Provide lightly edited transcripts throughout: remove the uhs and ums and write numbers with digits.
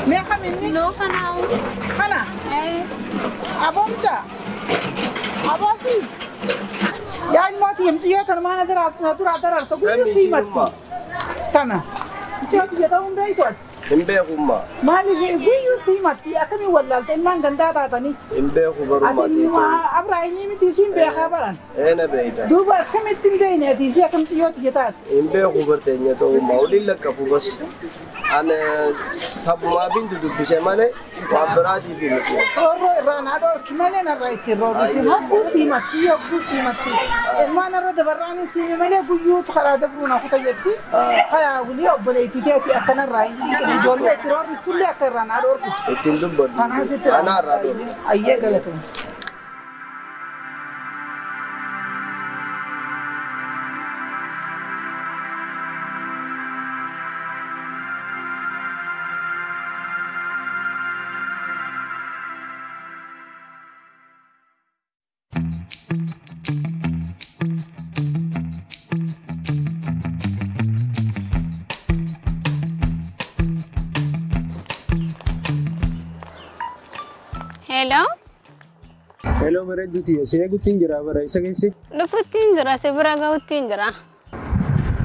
Meeqa minni? Noo kanaawu. Kana? Aboomcha? Aboosi? Yaa ilmooti mucayyoo tana maana duraa dararta guyyuu siimatti. Tana. Mucayyoo tiyya ta'uun beektu ati. Hin beekummaa. Maaliif guyyuu siimatti akkamiin wallaalte ilmaan gandaa taatanii? Hin beeku barummaa Ati Abraahimii miti siin beekaa baran. Eena beeyta. Duuba akkamitti hin beekne ati isii akkam mucayyoo tiyya taate? Hin beeku barteenya ta'ummaa waliin lakkafu bas. Ani taphumaa bintu dubbise malee waan biraatiif miti. Roorroo irraa naa dhoorki malee narraa ittiin roorrisin hogguu siimatti hogguu siimatti ilmaan irra dabarraan hin siime malee guyyuutu karaa dabruu na kuta jetti kayaa wulii obboleettii teeti akkanarraa hin ciiqin ijoollee itti roorristullee akka irraa naa dhoorkitu. Ittiin dubbadhu. Kanaan sitti Anaa irraa dhoorki. Ayyee galatoom. Hello. Hello bareedduu tiyya si eeguutti jira bara isa geessi. Dhufuutti jira si bira gahuutti jira.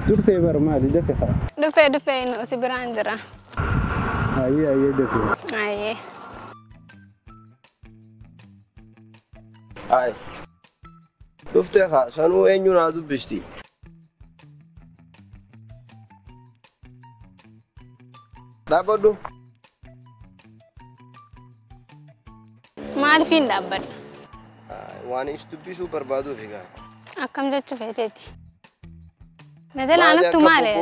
Turtee bara maali dafe haa. Dhufee dhufee inni si biraan jira. Ayyee ayyee dafe. Ayyee. Ayi. Dhuftee haa sanuu eenyu naa dubbisti. Dhaabbadhu. Maaliif hin dhaabbadhu? Waan is dubbisuu barbaaduuf egaa. Akkam jechuu feeteeti. Na jalaa naftu maali?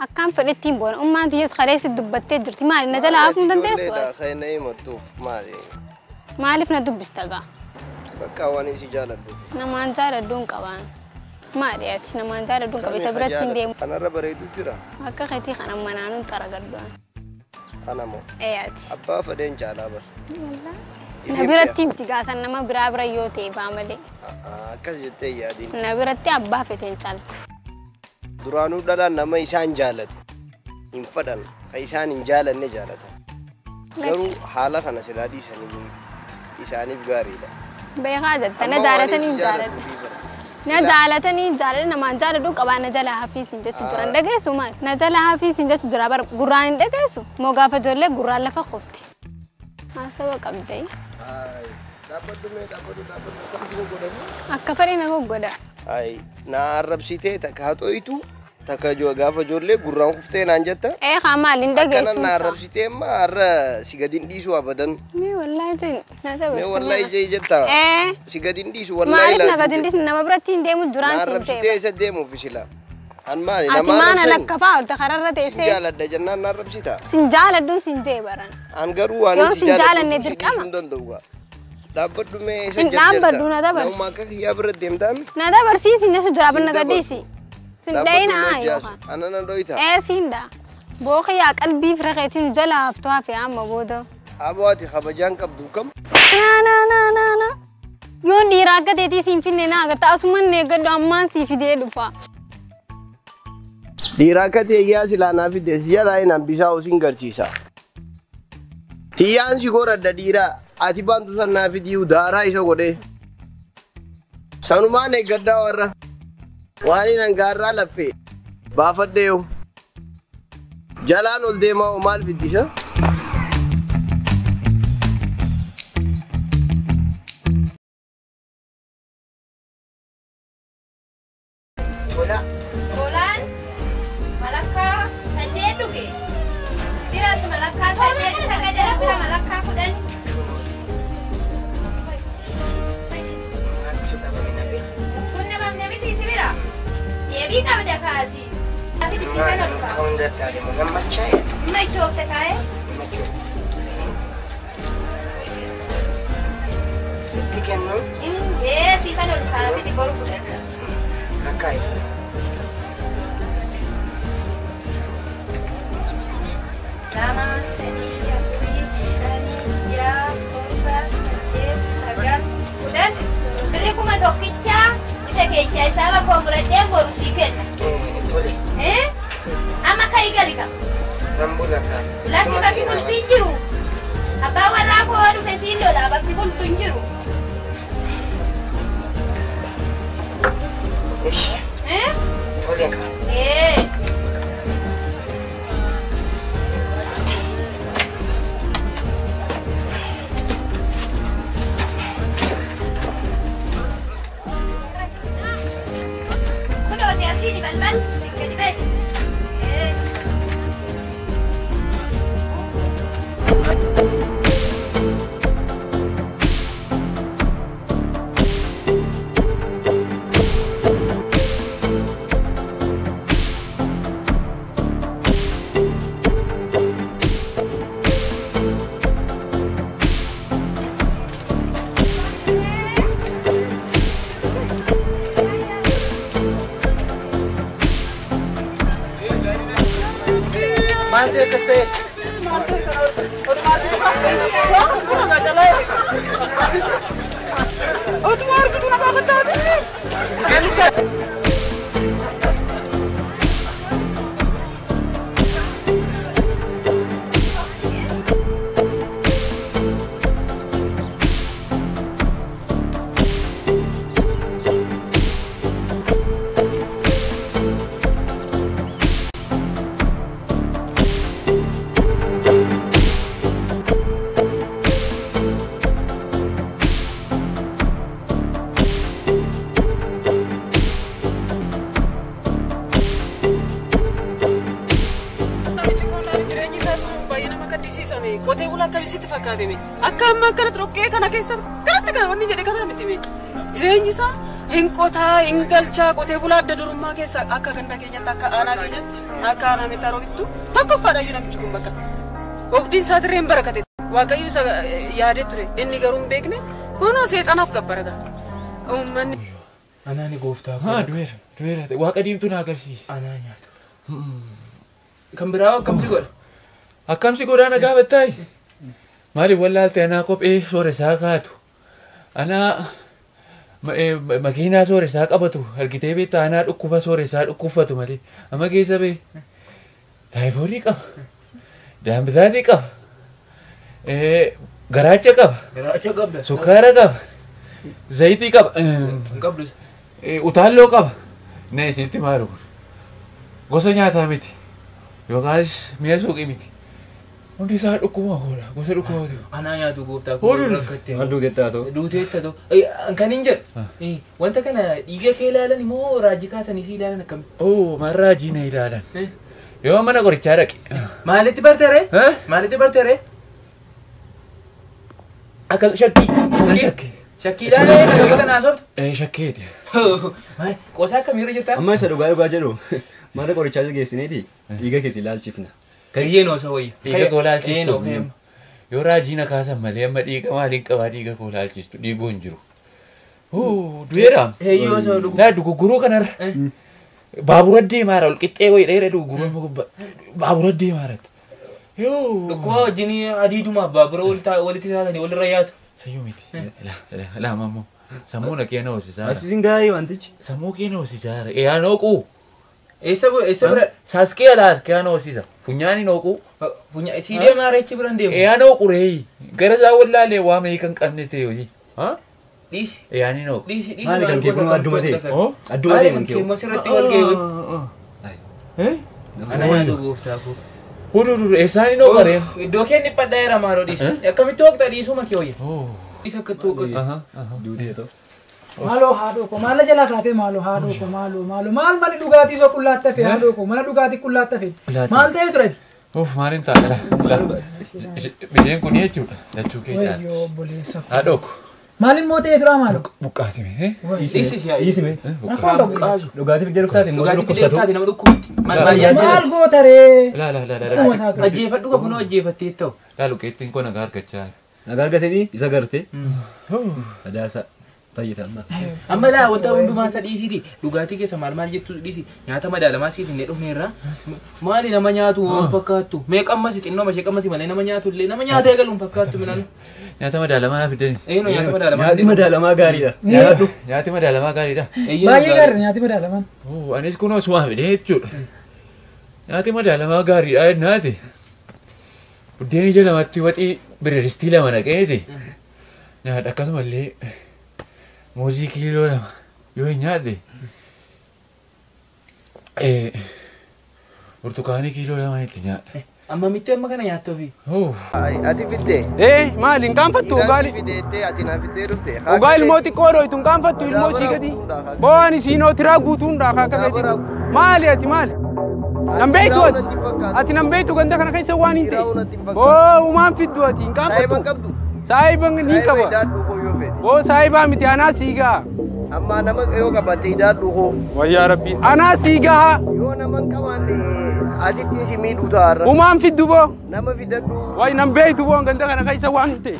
Akkam fedhetti hin boona. Ummaan tiyyees kaleessi dubbattee jirti. Maali na jalaa hafuu hin dandeessu? Ijoolleedha kan na himattuuf maali? Maaliif na dubbista gaa? Bakka waan isi jaaladhuuf. Namaan jaaladhu hin qabaan. Maali ati namaan jaaladhu hin qaba. Isa biratti hin deemu. Kanarra bareedu jira. Akka keetii kana manaanuun xaragadhu. Ana moo? Ee ati. Abbaa fedheen caalaa bara. Na biratti miti gaasan nama biraa bira yoo ta'e baa malee. Akkas jettee yaadin. Na biratti abbaa feteen caaltu. Duraanuu dhalaan nama isaan jaalatu hin fedhan kan isaan hin jaalanne jaalatan. Garuu haala kana silaa dhiisanii isaaniif gaariidha. Beekaa jetta na jaalatanii hin jaaladhu. Na jaalatanii hin jaaladhu namaan jaaladhu qabaa na jalaa hafiis hin jechu jira. Hin dhageessu maali? Na jalaa hafiis hin jechu jira bara gurraan hin dhageessu. Moo gaafa ijoollee gurraan lafa qofti. Haasawa qabdee. Dhaabbadhu mee dhaabbadhu dhaabbadhu akkam si goggodhamu? Akka fedhe na goggodha. Ayi na arrabsitee takka haxooytu takka gaafa ijoollee gurraan kuftee naan jetta. Ee haa maali hin dhageessu. Akkana na arrabsitee amma har'a si gadi hin dhiisu abadan. Mee wallaahi jee na dabarsi. Mee wallaahi jee jetta. Ee. Si gadi hin dhiisu wallaahi. Maaliif na gadi hin dhiisne nama biratti hin deemu duraan Na siin ta'e. arrabsitee isa deemuuf sila. An maali Ati nama maana arrabsani? lakkafaa oolta kararra Si teessee. jaaladha jennaan na arrabsita. Sin jaaladhuun sin jee baran. An garuu waan Yoo si sin jaalanne jaaladhu si dirqama. dhiisuu hin danda'u gaa. Dhaabbadhu mee isa Hin dhaabbadhu na dabarsi. Namuma akka kiyyaa bira deemtaami. Na dabarsiisin jechu jira Sin na gadhiisi. Sin dhayina haa yookaan. Ana na dhoyita. Ee siin dha. Booqiyyaa qalbii fira keetiin jala haftu hafe amma booda. Aboo ati kabajaan qabdu kam? Na na na na na. Yoon dhiira akka teetii siin finne na agarta asumaan eeggadhu ammaan sii fidee dhufa. Dhiira akka teeyyaa silaa naa fidde si jalaa hin hambisaa osin garsiisa. Tiyyaan si goradha dhiiraa ati baantu san naa fidiyu daaraa isa godhee. Sanumaan eeggadhaa warra. Waan hin hangaarraa laffee baafadhee yoo. Jalaan ol deemaa hoo maal fiddisa? Tolaan malakkaa saddeet dhuge. Biras malakkaa saddeet sagadara bira malakkaa 10. Kun namamne miti si bira. Deebii qabda kaasi. Ati si kana dhufa. Machoofte kaa'e. Ee si kana dhufa fidi boru fudhadha. Lama, sadii, afurii, shanii, ja'a, torba, saddeet, sagal, 10. Birri 1000 isa keessa isaa bakka muradheen boru sii kenna. Amma ka'i gali ka. Lakki bakki bultiin jiru. Bakki bultu hin jiru. Ishi. Tole ka. Kunooti asiin balbal isin gadi ba'e. Akka amma akkana trokkee kana keessa kanatti kan wanni jedhe kana miti jireenyi isaa hin qotaa hin galchaa qotee bulaa adda durummaa keessa akka ganda keenyatti akka aanaa keenyatti akka aanaa meetaa roobittu tokkoffaadha iyyuu namichi kun bakka oogdiin isaa dirreen barakate waaqayyo isa yaadee ture inni garuu hin beekne kunoo seexanaaf gabbara uummanni. Anaani gooftaa. Haa du'eera du'eera waaqa diimtuu na agarsiisi. Anaa nyaatu. Kan biraa akkamsi godha? Akkamsi godhaa na gaafattaayi? Maaliif wallaalte anaa kophee sooressaa kaatu anaa makiinaa sooressaa qabatu argitee beektaa anaa dhukkuba sooressaa dhukkubfatu malee amma keessa bee taayifoodii qaba daambitaatii qaba garaacha qaba sukkaara qaba zayitii qaba utaalloo qaba na isinitti maaru kun gosa nyaataa miti yookaanis mi'a suuqii miti. Hundi isaa dhukkuma oola gosa dhukkuba oola. Anaa nyaatu gooftaa koo rakkattee. Maal duuteettaa ta'u? Duuteettaa ta'u. Kan hin jedhu wanta kana dhiiga kee ilaalan immoo raajii kaasanii si ilaalan akkami? Oo maal raajii na ilaalan? Yoo mana qorichaa dhaqe. Maalitti barteeree? Maalitti barteeree? Akka shakkii. Shakkii. Shakkii ilaalee kan kana haasoftu? Shakkeeti. Qoosaa akkamiirra jirtaa? Amma isa dhugaa dhugaa jedhu mana qorichaa si geessineeti dhiiga kee si ilaalchifna. Kariyyee noosa wayya. Dhiiga koo ilaalchistu. Yoo raajii na kaasan malee amma dhiiga maaliin qabaa dhiiga koo ilaalchistu dhiiguu hin jiru. Du'eera. Laa dugugguruu kanarra. Baabura deemaara ol qixxee wayii dheera dugugguruu amma gubbaa. Baabura deemaara. Dhukkuba wajjin adiidumaaf baabura walitti taatanii walirra yaatu. Sayyuu miti. Laa mammoo. Sammuu na keena hoosisaa. Asisin gaa'ee wantichi. Sammuu keena hoosisaa. Eeyyaa nooquu. Eessa bira? Saskee alaa askee hoosisa. Funyaan hin hooquu. Sii deemaa reechi biran deemu. Eeyyaa hooqu reeyi. Gara isaa wallaalee waa meeqa kan qabne ta'e hojii. Dhiisi. Eeyyaan hin hooqu. Dhiisi dhiisi. Maali kan kee kun adduma ta'e? Adduma ta'e kan kee. Maali kan kee sirratti wal ga'e. Ana nyaatu gooftaa koo. Hudu eessaan hin hooqa reem? Iddoo kee dhiphadhaa maaloo dhiisi. Akkamitti hooqxa dhiisuma kee wayya. Dhiisi akkatti hooqatu. Duutee ta'u. Maaloo haadhoo koo maal jalaa taatee maaloo haadhoo koo maaloo maaloo maal mana dhugaatii soo qullaatti hafe haadhoo koo mana dhugaatii qullaatti hafe maal ta'ee ture? Uff maaliin ta'a la bisheen kun jechuudha jechuu kee caalti. Wayyoo obboleessa. Haadhoo koo. Maal immoo ta'ee tura maaloo? Buqqaasime. Dhiisime. Dhugaatii fidee dhuftaati immoo dhukkubsatu. Nama dhukkubatti. Maal goota ree? Laa laa laa laa. Ajjeefadhu kunoo ajjeefattee ta'u. Laa luqqeettiin koo nagaa argachaa. Nagaa argatanii isa garte. Adaasa. Fayyada amma. Amma laa wanta hundumaa isa dhiisiiti. Dhugaatii keessa maal maal jettu dhiisi. Nyaata madaalamaa siif hin dhufneerra. Maali nama nyaatu waan fakkaattu? Meeqa ammas xinnoo mashee qammasi malee nama nyaatu illee nama nyaata eegalu hin fakkaattu minaan. Nyaata madaalamaa naa fideen. Eenyu nyaata madaalamaa? Nyaati madaalamaa gaariidha. Nyaadhu. Nyaati madaalamaa gaariidha. Baay'ee gaariidha nyaati madaalamaan. Anis kunoo sumaa fidee jechuudha. Nyaati madaalamaa gaariidha jennaati. Buddeen ija lamatti waxii bireedistii lama naqeeti. Nyaadha akkasumallee muuzii kiiloo 2 yoo hin nyaadhe burtukaanii kiiloo 2 itti nyaadha. Amma mitti amma kana nyaattu ofii. Ati fidde? Maali hin qaanfattu ugaali? Fideettee ati naa fiddee dhufte. Ugaa ilmoo xiqqoo dhoytu hin qaanfattu ilmoo sii gadi. Boo'aan isiinoo tiraa guutuun dha akka gadi. Maali ati maali? Nan beektu ati. Ati nan beektu ganda kana keessa waan hin ta'e. Boo uumaan fiddu ati hin qaanfattu. Saayiban qabdu. Saayiban ni qaba. Boo saayibaa miti anaa sii gaha. Amma nama yoo qabaate hidhaadhu hoo. Wayyaa Rabbii anaa sii gaha. Yoo nama hin qabaanne asitti si miidhuu ta'a. Uumaan fiddu boo. Nama fidadhu. Wayi nan beektu boo ganda kana keessa waan hin ta'e.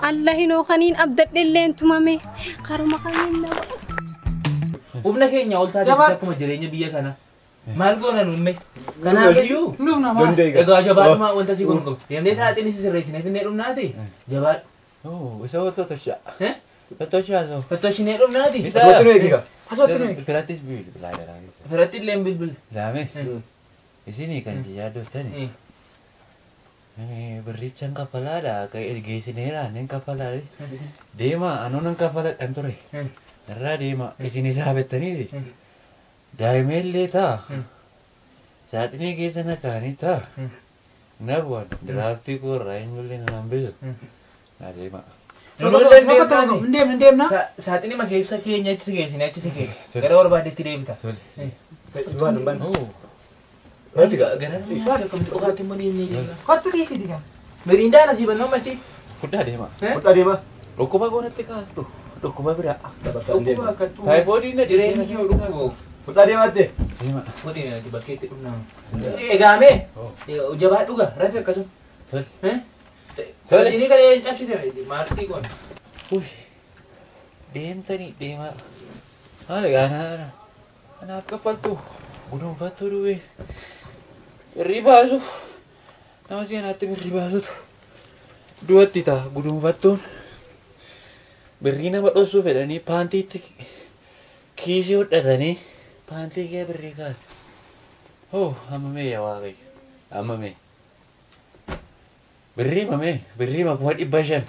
Allah hinoo kaniin abdadhe tumame karuma kamiin nama. Humna keenya ol taatee akkuma jireenya biyya kana. Maal goona nuumme? Kanaaf iyyuu egaa jabaadhuma wanta si godhu qabu. Deemnee saaxiin si sirreessinee finnee dhumnaati jabaadhu. Isa tottoshaa. Tottoshaa soo. Tottoshinee dhumnaati. Asumatti nu eegi gaa. Asumatti nu eegi. Firattis bilbilaa jira. Firatti illee bilbila. Laame. Isinii kan isin yaaddoftani. Birrichaan kaffalaadha. Geessineera nin kaffalaadha. Deema anuun kaffaladhan ture. Irraa deema isin isaa bettaniiti. Daa'imee ta'a. Saaxinii keessa na kaa'anii ta'a. Na bu'an diraaftii koo irraa eenyullee na hambisu. Na deema. Hin deemna. Saaxinii ma keessa keenya achi si geessine achi si keessa. Gara barbaadetti deemta. Ban. Gara akkamitti qofaatti immoo ni Kottu dhiisii diga. Miriindaan asii bannoo masti. Fudhaa deema. Fudhaa deema. Dhukkuba goonatti kaastu. Dhukkuba biraa. Dhukkuba akkattuu. Taayifoodiin na Jireenya kee dhukkuba. Fudhaa deemaatte. Deema. Kotiin ati bakkeetti dhumna. Egaamee jabaa dhuga rafi akkasuma. Tole. Tole. Inni kana een cabsite maal sii goona. Deemtanii deemaa. Maal egaa anaaf kaffaltu guduunfattuu duwwee. Birrii baasu nama seenaatti birrii baasutu du'atti ta'a guduunfattuun birrii nama dhoksuu fedhanii paantiitti kiisii hodhatanii paantii kee birrii kaasu. Hoo amma mee yaa Waaqayyo amma mee birrii mamee birrii 500,000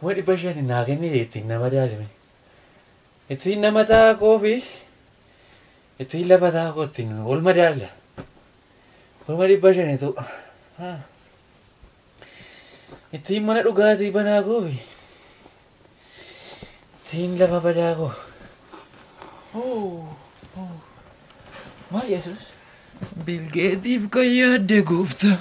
500,000 naa kennite ittiin nama daalime ittiin nama taakoo fi ittiin lafa taakoo ittiin ol madaalla. 500,000 itu. Ittiin mana dhugaatii banaa koofi. Ittiin lafa badaa koo. Maal Yesuus? Bilgeetiif kan yaadde gooftaa.